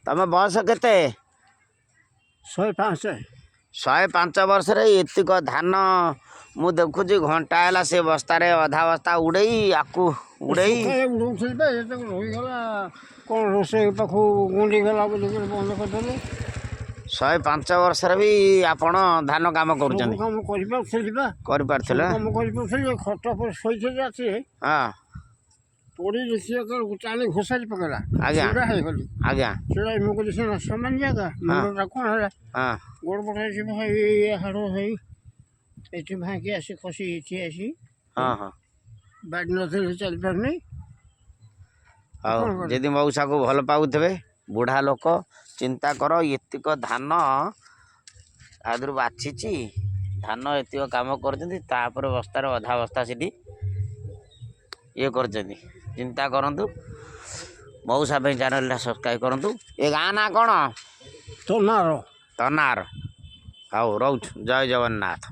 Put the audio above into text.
ତମ ବୟସ କେତେ? 105। 105 ବର୍ଷରେ ଏତିକ ଧାନ ମୁଁ ଦେଖୁଛି, ଘଣ୍ଟା ହେଲା ସେ ବସ୍ତାରେ ଅଧା ବସ୍ତା ଉଡ଼େଇ, ଆକୁ ଉଡ଼େଇ। ସକାଳେ ଉଡ଼ଉଥିଲି ବା, ଯେତେବେଳେ ରହିଗଲା କ'ଣ ରୋଷେଇ ପାଖକୁ ଗୁଣ୍ଡିଗଲା ବୋଲିକରି ବନ୍ଦ କରିଦେଲେ। 105 ବର୍ଷରେ ବି ଆପଣ ଧାନ କାମ ସବୁ କରୁଛନ୍ତି? କାମ କରିପାରୁଥିଲି ବା। କରିପାରୁଥିଲେ? ସବୁ କାମ କରିପାରୁଥିଲି। ଖଟ ଉପରେ ଶୋଇଥିଲି ରାତିରେ, ପଡ଼ି ଦେଖିବା ବେଳକୁ ଟାଣି ଘୋଷାରି ପକେଇଲା। ଛିଡ଼ା ହେଇଗଲି। ଛିଡ଼ା ହେଇ ମୁଁ କହିଲି, ସେ ସମାନ ଜାଗା, ମୁଣ୍ଡଟା କ'ଣ ହେଲା? ଗୋଡ଼ ପଟ ଏଠି ଏଇ ହାଡ଼ ହେଇ ଏଠି ଭାଙ୍ଗି ଆସି ଖସି ଏଠି ଆସି। ହଁ ହଁ ବାଡ଼ି ନଥିଲେ ଚାଲିପାରୁନି। ହଉ। କ'ଣ କରିବି? ଯଦି ମଉସାକୁ ଭଲ ପାଉଥିବେ, ବୁଢ଼ା ଲୋକ, ଚିନ୍ତା କର, ଏତିକ ଧାନ ତା ଦେହରୁ ବାଛିଛି ଧାନ, ଏତିକ କାମ କରୁଛନ୍ତି, ତାପରେ ବସ୍ତାରେ ଅଧା ବସ୍ତା ସେଠି ଇଏ କରିଛନ୍ତି। ଚିନ୍ତା କରନ୍ତୁ, ମଉସା ପାଇଁ ଚ୍ୟାନେଲଟା ସବସ୍କ୍ରାଇବ୍ କରନ୍ତୁ। ଏ ଗାଁ ନାଁ କ'ଣ? ତନାର। ତନାର। ହଉ, ରହୁଛୁ। ଜୟ ଜଗନ୍ନାଥ।